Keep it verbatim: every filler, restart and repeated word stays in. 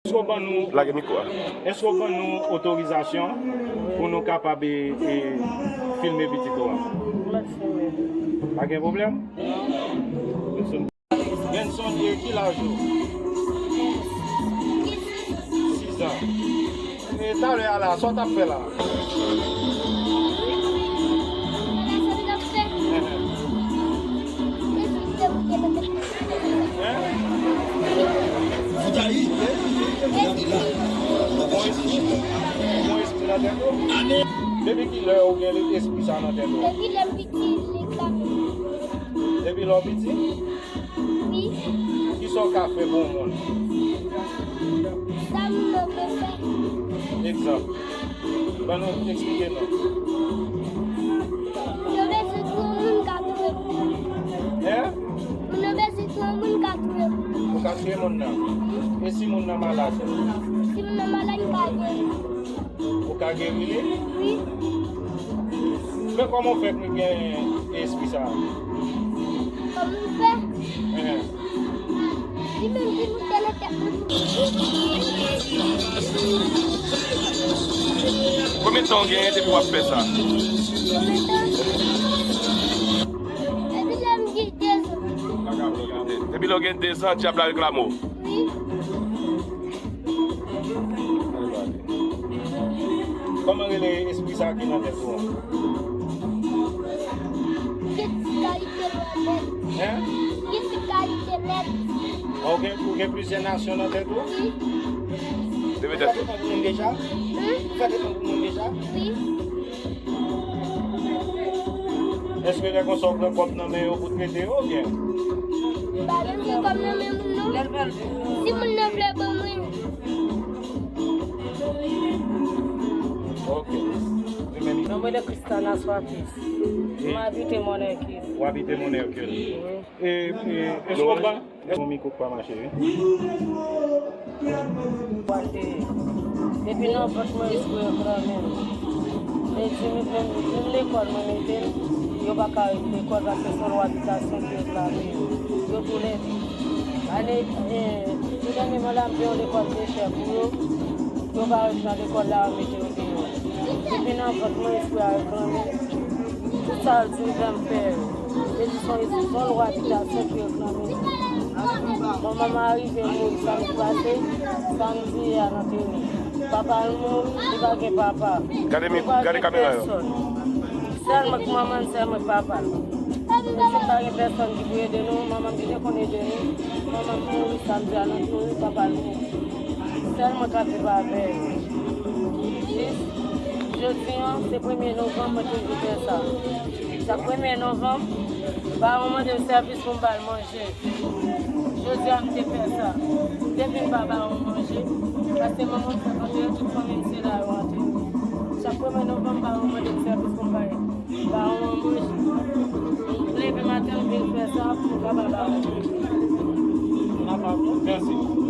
Èske w ban nou, Lage mikwo a. Èske w ban nou otorizasyon pou nou kapab e, e, filme pitit ou a? M ap filme. Pa gen pwoblèm? Benson, e ki laj ou? Sizan. E talè a la, sa w t ap fè la? Hein? Bon espri, bon espri nan tèt ou? Depi ki lè ou gen espri sa nan tèt ou? Depi lè m piti, li ka. Depi lè w piti? Wi. Kisa w ka fè pou yon moun? Sa moun nan vle fè. Egzanp. Ban nou, eksplike nou. Moun nan bezwen touye moun ka touye. Hein? Moun nan bezwen touye moun ka touye. Ou ka touye moun nan? E si moun nan malad? Si moun nan malad, m ka geri. Ou ka geri li? Wi. Men kòman w fè pou gen espri sa? Kòman m fè? Hein. Li menm ki moute nan tèt mwen. Konbyen tan w genyen depi w ap fè sa? Kòman tan? Depi lè m gen dezan. Depi lè w gen dezan, dyab la reklame w. Wi. Kòman rele espri sa ki nan tèt ou an? Gen ti kalite lwa nèt. Hein? Gen ti kalite nèt. Ou gen, ou gen plizyè nasyon nan tèt ou? Wi. Depi tèt ou. Hein? Wi. Èske lè konsa w pran kòb nan men yo pou trete yo oubyen? M pa janm gen kòb nan men moun non. Si moun nan vle ban mwen. Ok. Li menm. Non mwen se Christiana Soifis. M abite Monèkil. Ou abite Monèkil. Wi. E, e, èske w pa Yon mikwo k pa mache wi. Depi nan vant mwen riske yo krannen. Men di menm, menm lekòl mwen mete l, yo pa ka ret lekòl paske se yon lwa bitasyon ki reklame yo. Yo tou lè de. Ane, eh, ti dènye manda m te yon lekòl te chè pou yo. Yo pa ret nan lekòl la, yo mete yo deyò. Depi nan vant mwen riske a reklame. Tout sa yo di m fè m fè yo. Yo di se yon, se yon lwa bitasyon ki reklame. Bon, manman m arive mouri samdi pase, samdi a nan te mouri. Papa l mouri, li pa gen papa. Gade mi, gade kamera yo. Sèl mwen k manman l, sèl mwen k papa l. Li di m pa gen pèsòn ki pou ede nou, manman m ki te konn ede nou. Manman m mouri samdi a nan te mouri, papa l mouri. Sèl mwen k ap viv avè yo. Jis jodi a, se premye novanm mwen te vin fè sa. Chak premye novanm, paran mwen mande m sèvis pou m ba l manje. Jodi a, m te fè sa. M te vin ba paran m manje, paske manman m frekante yo, tout fanmi m se la yo antre. Chak premye novanm, paran m mande m sèvis pou m bay paran m manje. M leve maten, m vin fè sa pou m ka ba paran m manje. Mèsi.